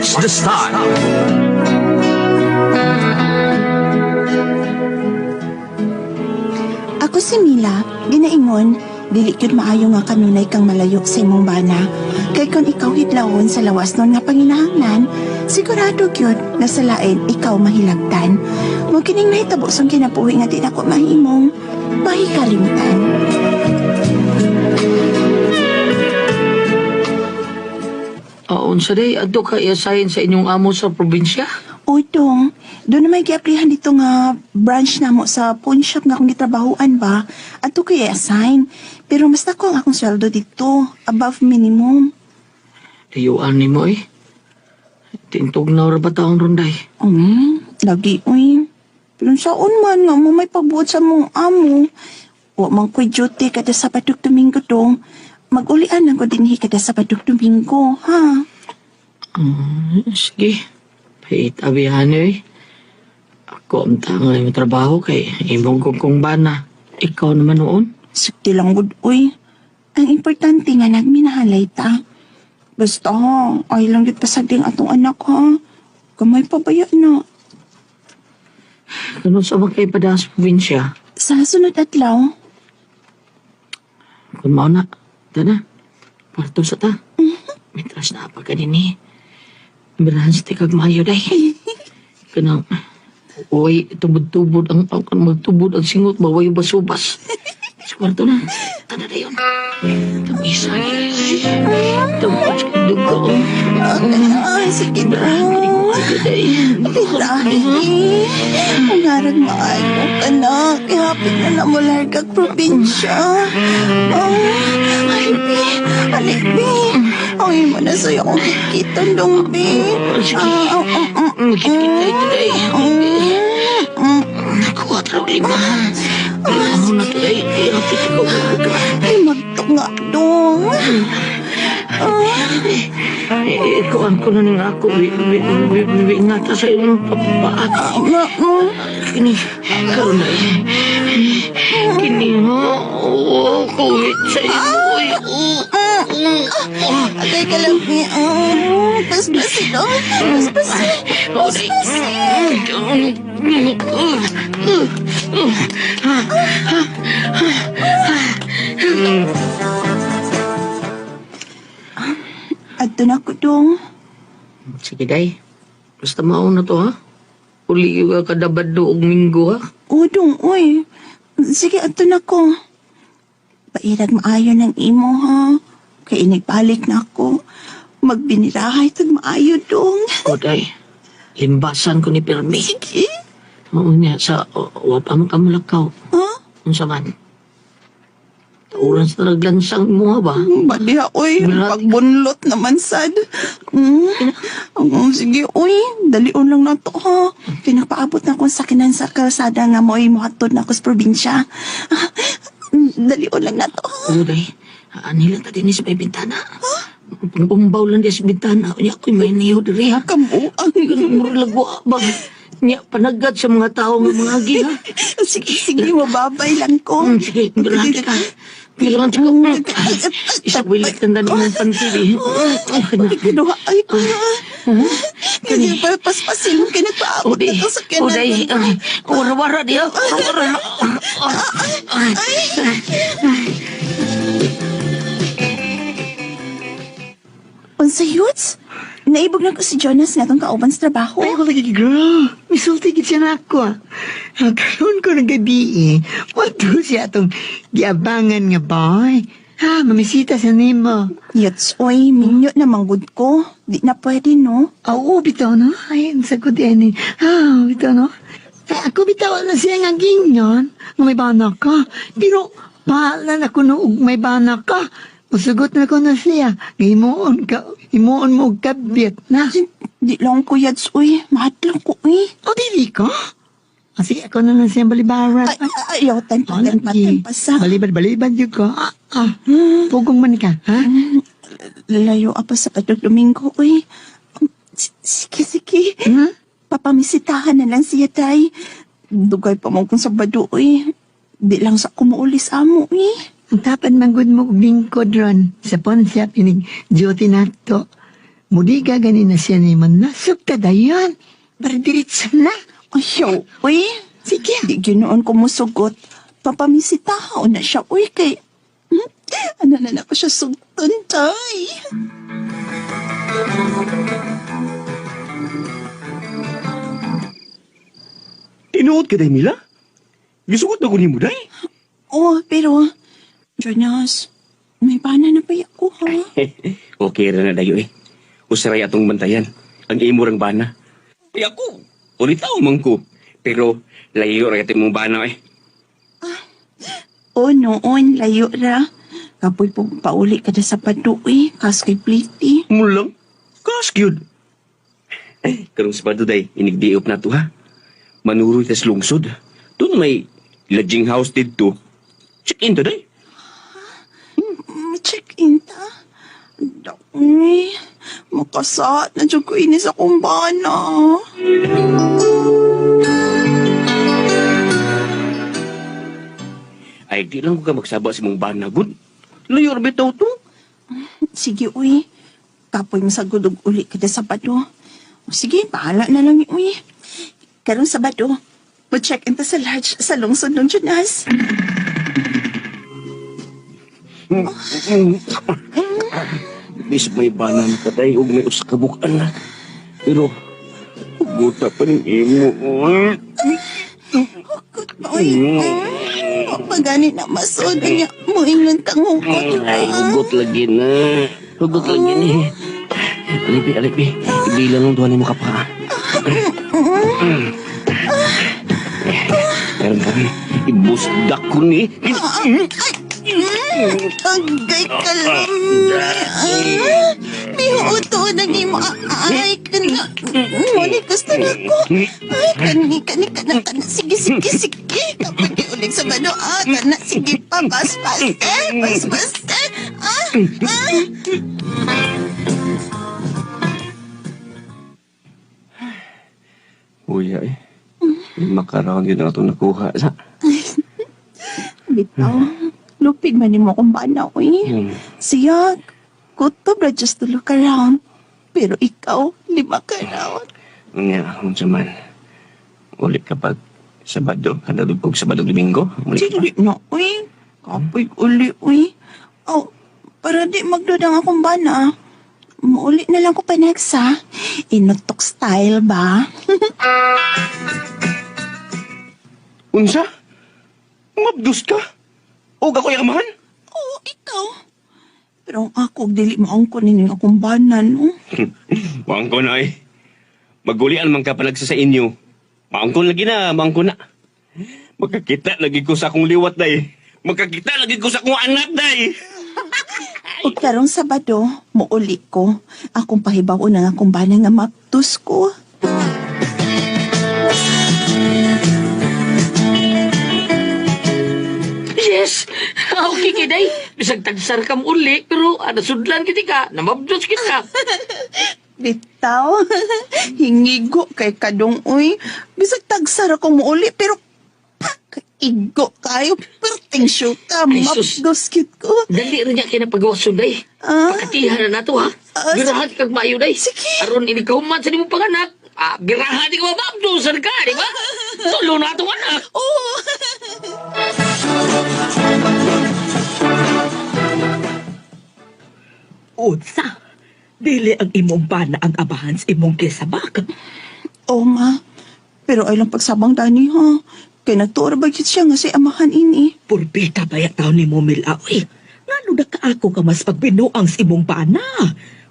Watch the Star. Ako si Mila, ginaingon, dili gyud maayo nga kanunay kang malayo sa imong bana. Kay kung ikaw hitlawon sa lawas nun nga panginahanglan, sigurado gyud nga sa lain ikaw mahilagtan. Mo kining nahitabo sa kinabuhi nga di nako mahimong mahikalimtan. Unsa day adto ka i-assign sa inyong amo sa probinsya? Uy, dong, doon na may giaplihan dito nga branch namo sa pawn shop nga akong gitrabahuan ba. Adto ko i-assign. Pero mas dako ang akong sweldo dito, above minimum. Dayuan nimo eh. Tintog na ra ba taong ronday? Lagi, uy. Pero saon man nga mo may pagbuot sa mong amo. Wa man ko'y duty kada Sabado ug Domingo dong. Mag-ulian lang ko dinhi kada Sabado ug Domingo, ha? Sige. Pait abihan eh. Ako ang tanga yung trabaho kay imong kong kong bana. Ikaw naman noon. Sukti lang gud, uy. Ang importante nga nagminahalay ta. Basta ha, ay lang gid pasagding atong anak ha. Gamay pa baya na. Ganun sa mga kay padaan sa probinsya. Sa sunod adlaw, Kung mao na, tana. Parto sa ta. Mitras na pa ka din eh. Birahan sa tikag mayo day. Kanang, uy, tubod-tubod ang magtubod ang singot, baway basubas. Sa kwarto na. Tana na yun. Tamisa. Tapos dugo. Ay, sige Birahan dong. ka day. Pirahe. Ang maayo ka na. Ihapit na na mo largag probinsya. Oh, ay, bi. Alik, bi. Ay, mo na sa'yo akong kikitan dong, bi. Sige. Ah, ah, ah, ah, Magkikita ito day. mm. Nakuha taro lima. Birahan mo na today. Ihapit ko. Ay, magtunga dong. Eh, kuan ko na ning ako. Ingata sa imong paa. Ah, mm. Kini, karon na eh. Kini ho. Oh, kuwit sa imo. Uy, oh, oh, oh. Agay ka lang, bi. Ah, paspasin, oh. Paspasin. Oh, day. Adto na ko dong. Sige, day. Basta mauna to, ha? Uli ka kadabado og minggo, ha? O, dong, uy. Sige, adto na ko. Pairag maayo ng imo, ha? Kay inigbalik na ako. Magbinirahay tag maayo, dong. O, day. Limbasan ko ni Pirmi. Sige. Mao niya sa wa pa man kamulakaw. Ha? Unsa man? Tauran sa naglansang mo ha ba? Badiha, uy. Grabe. Pagbunlot naman, sad. Mm. Sige, uy. Dalion lang na to, ha? Pinapaabot na akong sakinan sa kalsada nga mo'y muhatod na ako sa probinsya. Ah, dalion lang na to. Oo, day. Anhilan ta din sa may bintana. Pangumbaw lang di sa bintana. Unya ako'y may niyo diri ha. Kamuang. Mura lagwa ba? Nya panagad sa mga tao nga mga agi ha. Sige, sige, mababay lang ko. Sige, birahan ka. Birahan ka. Iswilit na na mong panty. Ay, kinuha. Ay, Kasi pa paspasilong ka nagpaabot Uday, na to sa kanan. uday, wara-wara diya, wara-wara. Unsa yuts? Naibog na ko si Jonas nga atong kauban sa trabaho. Ay, ko lagi, girl. Misulti gid siya na ako, ah. Ah, karon ko ng gabi, eh. Wato siya atong giabangan nga boy. Ha, mamisita sa nimo. Yuts, oy, minyo na manggod ko. Di na pwede, no? Ah, Oo, bitaw, no? Ay, ang sagot yan, eh. Ah, bitaw, no? Eh, ako bitaw na siya nga gingon, nga may bana ka. Pero, bahala na ko no, og may bana ka. Musugot na ko na siya. Nga himuon ka, himuon mo og kabit na. Di lang ko, Yads, uy. Mahadlok ko, uy. O, dili ko? Ah, sige, ako na lang siyang balibaran. Ay, ay, ayaw, tempa, Oh, tempa, lagi. tempa sa. Balibad, balibad yun ko. Ah, ah. Pugong man ka, ha? Lalayo apa sa Padre Domingo, uy. Sige, sige. Hmm? Papamisitahan na lang siya, tay. Dugay pa mo kung sa bado, uy. Di lang sa kumuuli sa amo, uy. Ang tapad manggod mo og lingkod ron. Sa ponsya, pinig duty na to. Mudiga gani na siya ni man nasog ta dayon. Para diretso na. Ayaw, uy. Sige. Di ginoon ko musugot. Papamisitahaw na siya, uy, kay... Ano na na ko siya sugton, tay. Tinuod ka, day, Mila? Gisugot na ko ni mo, day. Oh, pero... Jonas, may bana na ba ako, ha? Okay ra na dayo eh. Usaray atong bantayan. Ang imo rang bana. Ay ako, ulitaw man ko. Pero layo ra kay mong bana eh. Oh, noon, layo ra. Kapoy po, pauli ka na sa padu, eh. Kaskoy pliti. Mulang, kas gyud. Eh, karong Sabado day, inigdiop na to ha. Manuroy tas lungsod. Doon may lodging house didto. Check in today. Check-in ta. Uy, makasat na dyan ko inis akong bana. Ay, di lang ko ka magsaba sa mong bana, gud. Layo ra bitaw to. Sige, uy. Kapoy masagod og uli ka na sa Sabado. O, sige, bahala na lang, uy. Karong Sabado, mo-check-in ta sa lodge sa lungsod ng Jonas. Bis may bana na katay ug may usa ka bukan na. Pero guta pa ning imo. Oy. Hugot ba, uy? Pagani na masod niya. Muingon kang hugot. Ay, hugot lagi na. Hugot lagi ni. Alipi, alipi. Ibilang ang duha nimo ka pa. Meron ka rin. Ibusdak ko ni. Agay ka lang. Mihuto na ni mo. Ay, kana. Muni gusto na ko. Ay, kani, kani, kana, kana. Sige, sige, sige. Kapag ulit sa bano. Ah, kana. Sige pa. Bas, bas, eh. Bas, bas, eh. Ah, ah. Uya eh. Makaroon yun ang itong nakuha sa. Bitaw. Lupig man nimo akong bana, uy. Siya, kutob ra just to look around. Pero ikaw, 5 ka round. Nga, unsa man. Ulit kapag Sabado, kada og Sabado Domingo. Ulit ka pa. Dili na, uy. Kapoy uli, uy. Oh, para di magdudang akong bana. Mauli na lang ko pa next, ha? Inutok style ba? Unsa? Mabdus ka? O ako yamahan? Oo, ikaw. Pero ang ako, dili mo ang kunin yung akong bana, no? Maangko na eh. Magulian man ka palagsa sa inyo. Maangko lagi na, maangko na. Magkakita lagi ko sa akong liwat day. Magkakita lagi ko sa akong anak day. Ug karong Sabado, muuli ko. Akong pahibaw na nga akong bana nga maptus ko. Yes! Okay kay day. Bisag tagsar kam uli, pero nasudlan kiti ka, namabdos kita. Bitaw, hingigo kay kadong uy. Bisag tagsar ako muuli, pero pak, igo kayo. Perting syuta, Ay, sus. mapdos cute ko. Dali rin niya kay napagawason day. Ah? Pakatihan na nato ha. Ah, Birahan kag maayo day. Sige. Aron ini kahuman sa nimong panganak. Ah, birahan di ka mababdosan ka, di ba? Tulo na atong anak. Oo. Unsa? Dili ang imong bana ang abahan sa imong kisabak. Oo, ma. Pero ay lang pagsabang dani, ha? Kay nagtuor ba yun siya nga si amahan ini? Purbita ba taon ni mo milaoy? Ngano na kaako ka mas pagbinuang sa imong bana?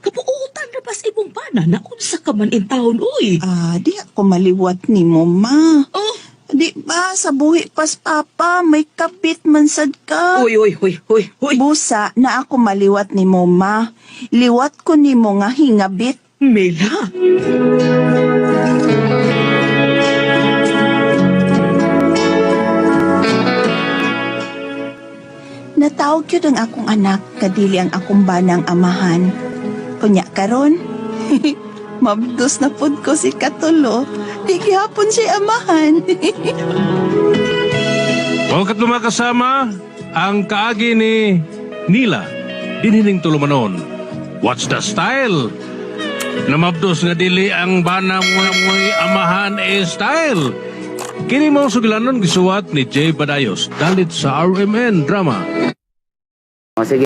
Kapuutan na ba sa imong bana na unsa ka man in taon, uy? Ah, di ako maliwat ni mo, ma. Oh, Di ba, sa buhi pas papa, may kabit man sad ka. uy, uy, uy, uy, uy. Busa na ako maliwat ni mo, ma. Liwat ko ni mo nga hingabit. Mila. Natawag yun ang akong anak, kadili ang akong banang amahan. Kunya karon, mabdos na pud ko si Katulo. Di gihapon siya amahan. Mga katlo mga kasama, ang kaagi ni Nila, dinhiling tulumanon. What's the style? Namabdos nga dili ang bana mo'y amahan e style. Kini mo sugilanon gisuwat ni Jay Badayos dalit sa RMN Drama. O, sige.